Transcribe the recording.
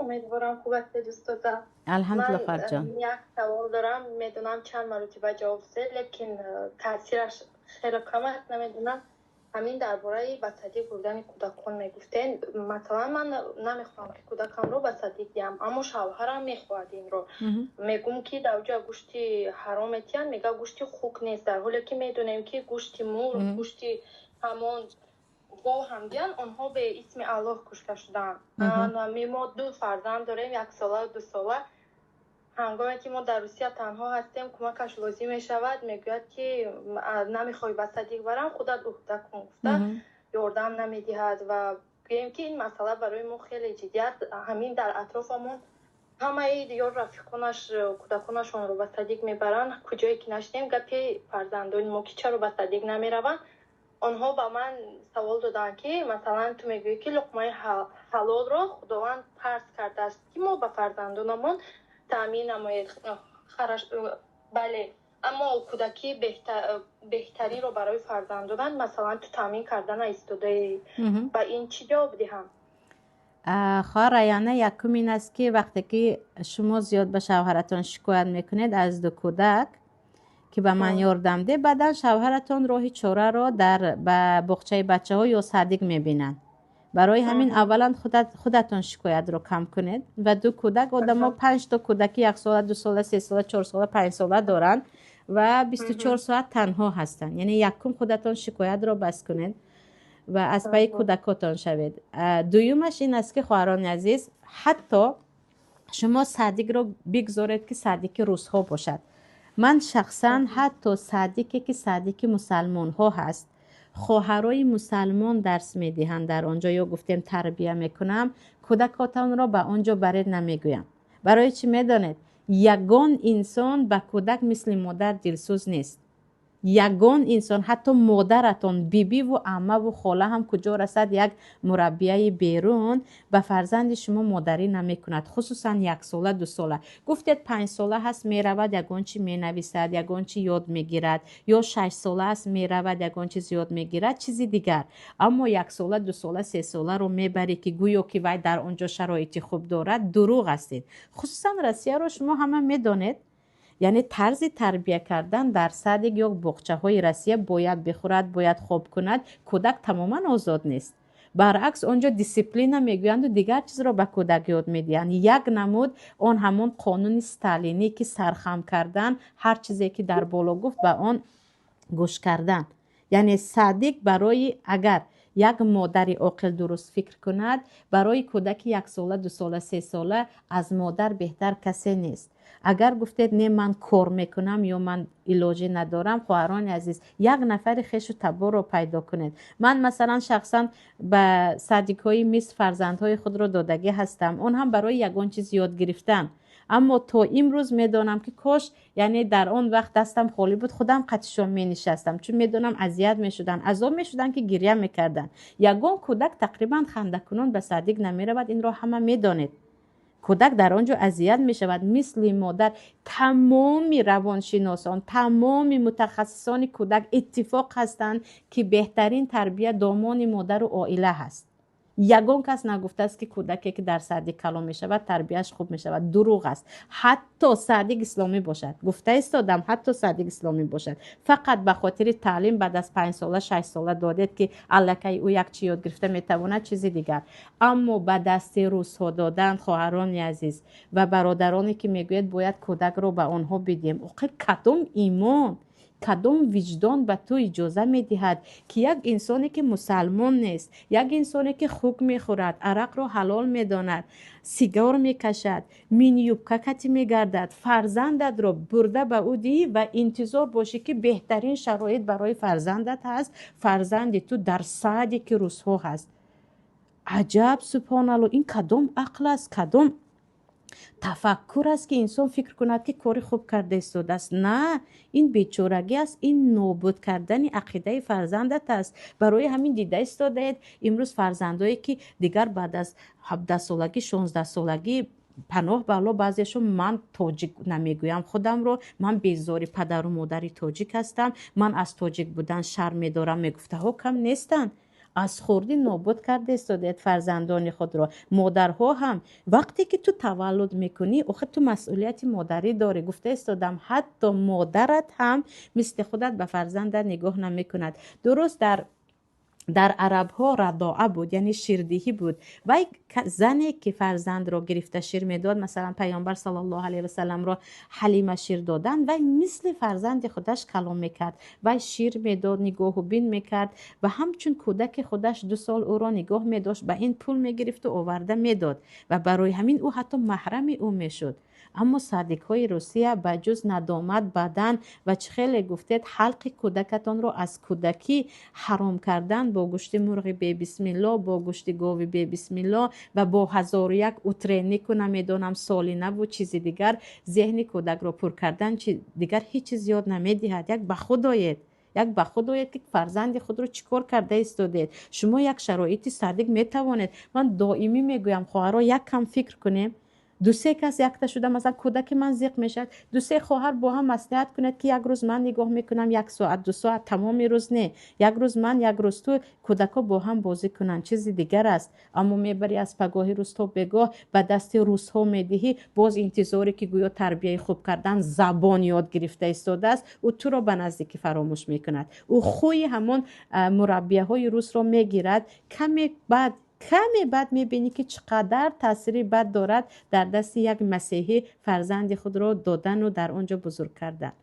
Умедворам, хуб ҳастед, устода. Алҳамдулилла, Ман хоҳарҷон. Як савол дорам. Медонам, чанд маротиба ҷавоб додед, лекин таъсираш хеле кам аст, намедонам. Ҳамин дар бораи ба садик бурдани кӯдакон мегуфтем. Масалан, ман намехоҳам, ки кӯдакамро ба садик диҳам, аммо шавҳарам мехоҳад инро. Мегӯм, ки дар ҷо гӯшти ҳаром метиҳанд, мега, гӯшти хук нест, дар ҳоле ки медонем, ки гӯшти мурғ, гӯшти ҳамон гов ҳам диҳанд, онҳо бе исми Аллоҳ кушта шудаанд. Мо ду фарзанд дорем, яксола, 2 сола. Ҳангоме ки мо дар Русия танҳо ҳастем, кӯмакаш лозим мешавад. Мегӯяд, ки намехоҳӣ ба садик барам, худат уҳда кун, гуфта ёрдам намедиҳад. Ва гӯем, ки ин масъала барои мо хеле ҷиддӣ аст. Ҳамин дар атрофамон ҳамаи ёр рафиқонаш кӯдаконашонро ба садик мебаранд. Куҷое ки нашинем, гапи фарзандони мо, ки чаро ба садик намераванд. Онҳо ба ман савол доданд, ки масалан, ту мегӯӣ, ки луқмаи ҳалолро Худованд фарз кардааст, ки мо ба фарзандонамон таъмин намоед, бале, аммо кӯдакӣ беҳтаринро барои фарзандонат, масалан, ту таъмин карда наистодаӣ. Ба ин чӣ ҷавоб диҳам? Хоҳар Раяна, якум ин аст, ки вақте ки шумо зиёд ба шавҳаратон шикоят мекунед аз ду кӯдак, ки ба ман ёрдам де, баъдан шавҳаратон роҳи чораро дар ба боғчаи бачаҳо ё садик мебинанд. Барои ҳамин аввалан худатон шикоятро кам кунед. Ва ду кӯдак, одамо панҷто кӯдаки яксола, 2 сола, 3 сола, 4 сола, 5 сола доранд ва 24 соат танҳо ҳастанд. Яъне якум худатон шикоятро бас кунед ва аз пайи кӯдакотон шавед. Дуюмаш ин аст, ки, хоҳарони азиз, ҳатто шумо садикро бигзоред, ки садики русҳо бошад. Ман шахсан ҳатто садике, ки садики мусалмонҳо ҳаст, хоҳарои мусалмон дарс медиҳанд дар он ҷо ё гуфтем тарбия мекунам, кӯдакотонро ба он ҷо баред намегӯям. Барои чӣ медонед? Ягон инсон ба кӯдак мисли модар дилсӯз нест. Ягон инсон, ҳатто модаратон, бибиву аммаву хола ҳам куҷо расад, як мураббияи берун ба фарзанди шумо модарӣ намекунад, хусусан яксола, 2 сола. Гуфтед, 5 сола ҳаст, меравад, ягон чи менависад, ягон чи ёд мегирад, ё 6 сола аст, меравад, ягон чиз ёд мегирад, чизи дигар. Аммо яксола, 2 сола, 3 соларо мебарӣ, ки гӯё ки вай дар он ҷо шароити хуб дорад, дурӯғ ҳастед. Хусусан Россияро шумо ҳама медонед, яъне тарзи тарбия кардан дар садик ё боғчаҳои Россия: бояд бихӯрад, бояд хоб кунад, кӯдак тамоман озод нест. Баръакс, он ҷо дисциплина мегӯянду дигар чизро ба кӯдак ёд медиҳанд. Як намуд он ҳамон қонуни сталинӣ, ки сархам кардан, ҳар чизе ки дар боло гуфт, ба он гӯш кардан. Яъне садик барои, агар як модари оқил дуруст фикр кунад, барои кӯдаки яксола, 2 сола, 3 сола аз модар беҳтар касе нест. Агар гуфтед, не, ман кор мекунам ё ман илоҷӣ надорам, хоҳарони азиз, як нафари хешу таборро пайдо кунед. Ман, масалан, шахсан ба садикҳои миср фарзандҳои худро додагӣ ҳастам, он ҳам барои ягон чиз ёд гирифтан. Аммо то имрӯз медонам, ки кош, яъне дар он вақт дастам холӣ буд, худам қатишон менишастам, чун медонам, азият мешуданд, азоб мешуданд, ки гиря мекарданд. Ягон кӯдак тақрибан хандакунон ба садик намеравад, инро ҳама медонед. Кӯдак дар он ҷо азият мешавад. Мисли модар, тамоми равоншиносон, тамоми мутахассисони кӯдак иттифоқ ҳастанд, ки беҳтарин тарбия домони модару оила ҳаст. Ягон кас нагуфтааст, ки кӯдаке, ки дар садик калон мешавад, тарбияш хуб мешавад. Дурӯғ аст. Ҳатто садик исломӣ бошад, гуфта истодам, ҳатто садик исломӣ бошад, фақат ба хотири таълим баъд аз 5 сола, 6 сола додед, ки аллакай ӯ як чи ёд гирифта метавонад, чизи дигар. Аммо ба дасти русҳо додан, хоҳарони азиз ва бародароне, ки мегӯяд, бояд кӯдакро ба онҳо бидиҳем, охир кадом имон, кадом виҷдон ба ту иҷоза медиҳад, ки як инсоне, ки мусалмон нест, як инсоне, ки хук мехӯрад, арақро ҳалол медонад, сигор мекашад, мини-юбка кати мегардад, фарзандатро бурда ба ӯ диҳӣ ва интизор бошӣ, ки беҳтарин шароит барои фарзандат ҳаст, фарзанди ту дар садики русҳо ҳаст? Аҷаб, субҳоналло, ин кадом ақл аст, кадом тафаккур аст, ки инсон фикр кунад, ки кори хуб карда истодааст? На, ин бечорагӣ аст, ин нобуд кардани ақидаи фарзандат аст. Барои ҳамин дида истодаед, имрӯз фарзандое, ки дигар баъд аз 17 солагӣ, 16 солагӣ, паноҳ ба Алло, баъзеашон «Ман тоҷик намегӯям худамро, ман безори падару модари тоҷик ҳастам, ман аз тоҷик будан шарм медорам» мегуфтаҳо кам нестанд. Аз хурдӣ нобуд карда истодед фарзандони худро. Модарҳо ҳам, вақте ки ту таваллуд мекунӣ, охир ту масъулияти модарӣ дорӣ. Гуфта истодам, ҳатто модарат ҳам мисли худат ба фарзандат нигоҳ намекунад. Дуруст, дар арабҳо радоа буд, яъне ширдиҳӣ буд. Вай зане ки фарзандро гирифта шир медод, масалан, Паёмбар саллаллоҳу алайҳи васалламро Ҳалима шир додан, вай мисли фарзанди худаш калом мекард, вай шир медод, нигоҳу бин мекард ва ҳамчун кӯдаки худаш 2 сол ӯро нигоҳ медошт. Ба ин пул мегирифту оварда медод ва барои ҳамин ӯ ҳатто маҳрами ӯ мешуд. Аммо садикҳои Русия ба ҷуз надомат бадан ва, чӣ хеле гуфтед, ҳалқи кӯдакатонро аз кӯдакӣ ҳаром кардан бо гӯшти мурғи бебисмилло, бо гӯшти гови бебисмилло ва бо ҳазору як утреннику, намедонам, солинаву чизи дигар зеҳни кӯдакро пур кардан, дигар ҳеҷ чиз ёд намедиҳад. Як ба худ оед, як ба худ оед, ки фарзанди худро чӣ кор карда истодед. Шумо як шароити садик метавонед. Ман доимӣ мегӯям, хоҳаро, як кам фикр кунем, дусе кас якта шуда, масалан, кӯдаки ман зиқ мешавад, дусе хоҳар бо ҳам маслиҳат кунед, ки як рӯз ман нигоҳ мекунам, як соат, 2 соат, тамоми рӯз не, як рӯз ман, як рӯз ту, кӯдакҳо бо ҳам бозӣ кунанд, чизи дигар аст. Аммо мебарӣ, аз пагоҳи рӯз то бегоҳ ба дасти русҳо медиҳӣ, боз интизоре ки гӯё тарбияи хуб кардан, забон ёд гирифта истодааст. Ӯ туро ба наздикӣ фаромӯш мекунад, ӯ хӯи ҳамон мураббияҳои русро мегирад. Каме баъд мебинӣ, ки чӣ қадар таъсири бад дорад дар дасти як масеҳӣ фарзанди худро додану дар он ҷо бузург кардан.